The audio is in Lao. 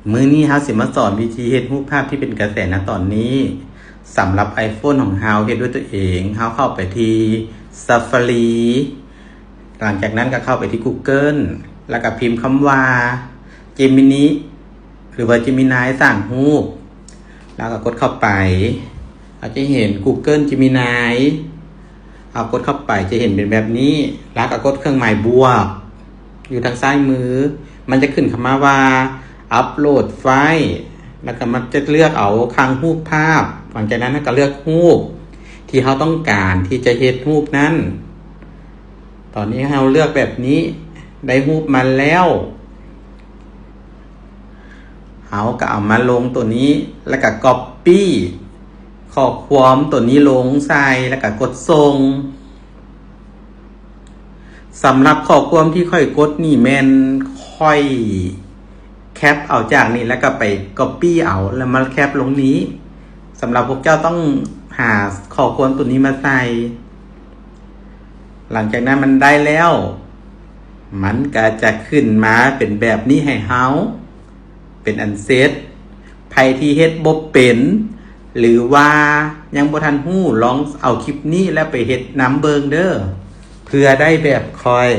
ມື້ນີ້ເຮົາຊິມາສອນວິທີເຮັດຮູບພາບທີ່ເປັນກະແສນະຕອນນີ້. ສຳລັບ iPhone ຂອງເຮົາເຮັດດ້ວຍຕົວເອງ, ເຮົາເຂົ້າໄປທີ່ Safari. ຫຼັງຈາກນັ້ນກໍເຂົ້າໄປທີ່ Google ແລ້ວກໍພິມຄຳວ່າ Gemini ຫຼືວ່າ Gemini ສ້າງຮູບ ແລ້ວກໍກົດເຂົ້າໄປ. ເຮົາຈະເຫັນ Google Gemini ເຮົາກົດເຂົ້າໄປຈະເຫັນເປັນແບບນີ້ ແລ້ວກໍກົດເຄື່ອງໝາຍບວກຢູ່ທາງຊ້າຍມື. ມັນຈະຂຶ້ນຄຳມາວ່າ Upload File ແລ້ວກໍມັນຈະເລືອກເອົາຄັ້ງຮູບພາບ. ຫຼັງຈາກນັ້ນເຮົາກໍເລືອກຮູບທີ່ເຮົາຕ້ອງການທີ່ຈະເຮັດຮູບນັ້ນ. ຕອນນີ້ເຮົາເລືອກແບບນີ້ ໄດ້ຮູບມາແລ້ວ ເຮົາກໍເອົາມາລົງຕົວນີ້ ແລ້ວກໍ Copy ຂໍ້ຄວາມຕົວນີ້ລົງໃສ່ ແລ້ວກໍກົດສົ່ງ. ສຳລັບຂໍ້ຄວາມທີ່ຂ້ອຍກົດນີ້ແມ່ນຂ້ອຍແຄັບເອົາຈາກນີ້ ແລ້ວກໍໄປ Copy ເອົາ ແລ້ວມາແຄັບລົງນີ້. ສຳລັບພວກເຈົ້າຕ້ອງຫາຂໍ້ຄວາມຕົວນີ້ມາໃສ່. ຫຼັງຈາກນັ້ນມັນໄດ້ແລ້ວ ມັນກໍຈະຂຶ້ນມາເປັນແບບນີ້ໃຫ້ເຮົາ ເປັນອັນເສັດ. ໃຜທີ່ເຮັດບໍ່ເປັນ ຫຼືວ່າຍັງບໍ່ທັນຮູ້ ລອງເອົາຄລິບນີ້ແລ້ວໄປເຮັດນຳເບິ່ງເດີ້ ເພື່ອໄດ້ແບບຂ້ອຍ.